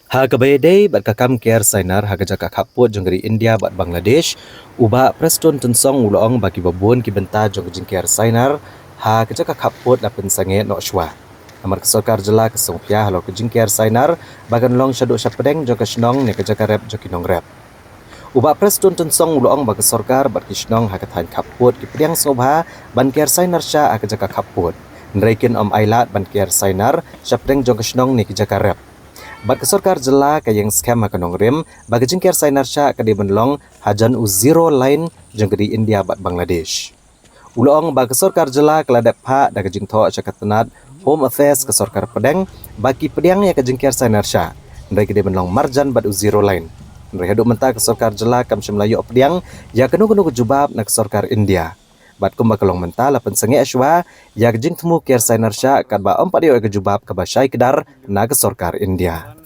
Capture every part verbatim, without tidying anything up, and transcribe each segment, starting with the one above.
Ha kaba ïadei bad ka kam kiar sainar ha ka jaka khappud jong ka ri India bad Bangladesh, u Bah Prestone Tynsong u la ong ba kiba bun ki bynta jong ka jingkiar sainar ha ka jaka khappud la pynsangeh noh shuwa. Namar ka sorkar jylla ka sngewkhia halor ka jingkiar sainar ba kan long shaduh shapdeng jong ka shnong ne ka jaka rep jong ki nongrep. U Bah Prestone Tynsong u la ong ba ka sorkar bad ki shnong ha ka thaiñ khappud ki pdiang sngewbha ban kiar sainar shah ha ka jaka khappud. Hynrei kin ym ailad ban kiar sainar shapdeng jong ka shnong ne ki jaka rep. Bad ka sorkar jylla ka ïeng skhem ha ka nongrim ba ka jingkiar sainar shah ka dei ban long hajan u zero line jong ka ri India bad Bangladesh. U la ong ba ka sorkar jylla ka la dep phah da ka jingthoh sha ka tnat Home Affairs ka sorkar pdeng ba ki pdiang ïa ka jingkiar sainar shah, hynrei ka dei ban long marjan bad u zero line. Hynrei haduh mynta ka sorkar jylla kam shym la ïoh pdiang ïa kano kano ka jubab na ka sorkar India. Bad kumba ka long mynta la pynsangeh shuwa ïa ka jingthmu kiar sainar shah katba ym pat ïoh ïa ka jubab kaba shai kdar na ka sorkar India.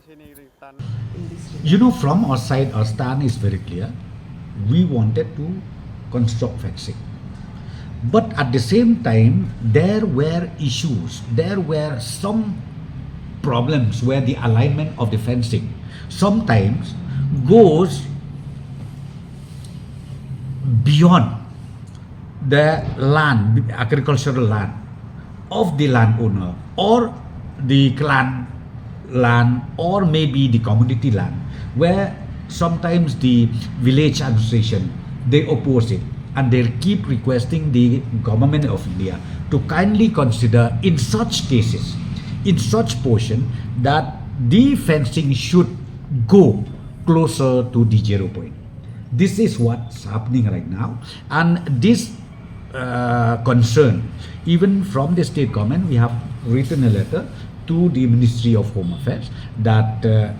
You know, from our side, our stand is very clear. We wanted to construct fencing. But at the same time, there were issues, there were some problems where the alignment of the fencing sometimes goes beyond the land, the agricultural land of the landowner or the clan land or maybe the community land, where sometimes the village administration, they oppose it and they keep requesting the government of India to kindly consider in such cases, in such portion, that the fencing should go closer to the zero point. This is what's happening right now, and this uh, concern, even from the state government, we have written a letter to the Ministry of Home Affairs that uh,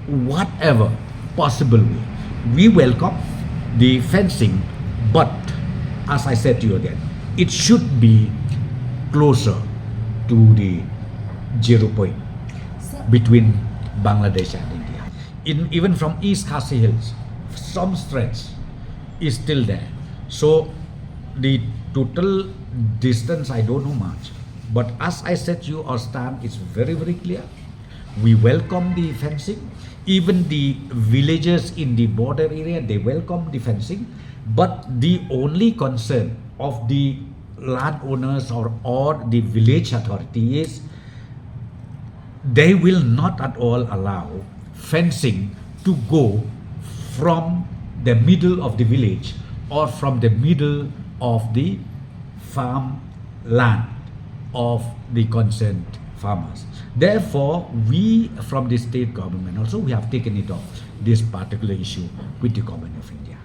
whatever possible way, we welcome the fencing, but as I said to you again, it should be closer to the zero point between Bangladesh and India. In, even from East Khasi Hills, some stretch is still there. So the total distance, I don't know much. But as I said, you our stand is very, very clear. We welcome the fencing. Even the villagers in the border area, they welcome the fencing. But the only concern of the landowners or, or the village authority is they will not at all allow fencing to go from the middle of the village or from the middle of the farm land of the concerned farmers. Therefore, we from the state government also, we have taken it up, this particular issue, with the government of India.